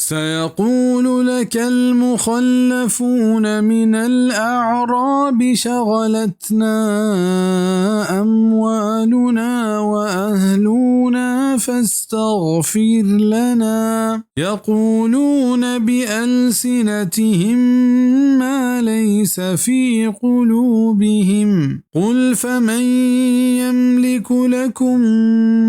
سيقول لك المخلفون من الأعراب شغلتنا أموالنا وأهلنا فاستغفر لنا، يقولون بألسنتهم ما ليس في قلوبهم، قل فمن يملك لكم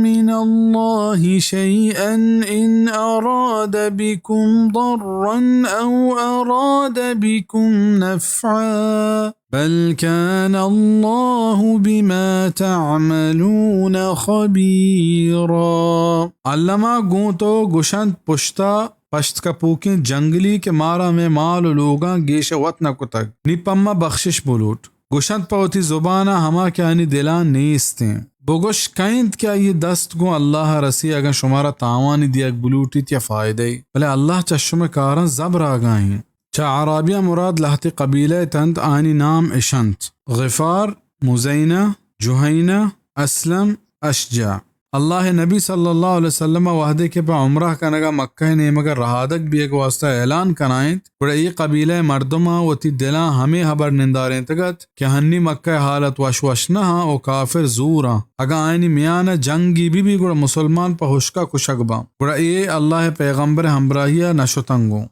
من الله شيئا إن أراد بكم ضرا أو أراد بكم نفعا، بل كان الله بما تعملون خبيرا۔ الما گوں تو گشنت پشتا پشت کپوکیں جنگلی کہ مارا مئے مال و لوگاں گیش وت نہ کتگ، نی پہ ما بخشش بلوٹ۔ گشنت پہ وتی زبانا ہما کہ آنی دلاں نیست انت۔ بگوش کئے انت کہ آئی دست گوں اللہ رسی اگاں شمارا تاوانی دیگ بلوٹیت یا فائدہ ای؟ بلے اللہ چہ شمئے کاراں زبر آگاہ انت۔ چہ اعرابیاں مراد لہتے قبیلہ ات انت، آنی نام اش انت: غفار، مزینہ، جہینہ، اسلم، اشجع۔ اللہ ء نبی صلی اللہ علیہ وسلم ء وہدے کہ پہ عمرہ کنگ ء مکہ ء نیمگ ء رہادگ بیگ ء واسطہ اعلان کنائینت، گڑا اے قبیلہ ء مردماں وتی دلاں ہمے ہبر نندارینتگ ات کہ ہنی مکہ ء حالت وش وش نہ آں و کافر زور آں۔ اگاں آیانی میان ء جنگی بہ بی گڑا مسلمان پہ ہشکا کشگ باں۔ گڑا اے اللہ ء پیغمبر ء ہمراہی ء نہ شتنگوں۔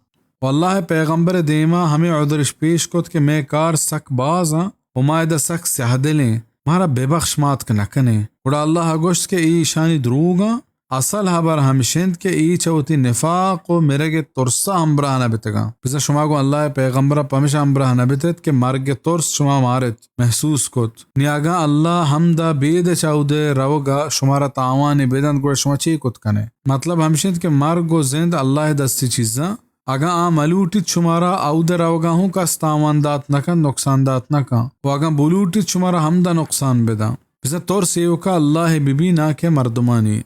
و اللہ ء پیغمبر ء دیما ہمے عذرش پیش کت کہ مئے کار سک باز آں و ما ادا سک سیاہ دل ایں، مارا بہ بخش، ما اتک نہ کنیں۔ گڑا اللہ ء گوشت کہ اے ایشانی دروگ آں، اصل ہبر ہمش انت کہ اے چہ وتی نفاق و مرگ ء ترس ء ہمبراہ نہ بتگاں۔ بزاں شما گوں اللہ ء پیغمبر ء پمشا ہمبراہ نہ بتت کہ مرگ ء ترس شما مارت، محسوس کت۔ نی اگاں اللہ ہمدا بید ء چہ اود ء روگ ء شمارا تاوانے بدنت، گڑا شما چے کت کنے؟ مطلب ہمش انت کہ مرگ و زند اللہ ء دستی چیزاں۔ اگاں آ ملوٹیت شمارا اود ء روگا ہوں کس تاوان دات نہ کنت، نقصان دات نہ کنت۔ و اگاں بلوٹیت شمارا ہمدا نقصان بداں۔ بزاں ترس ایوکا اللہ ء بہ بی، ناں کہ مردمانی۔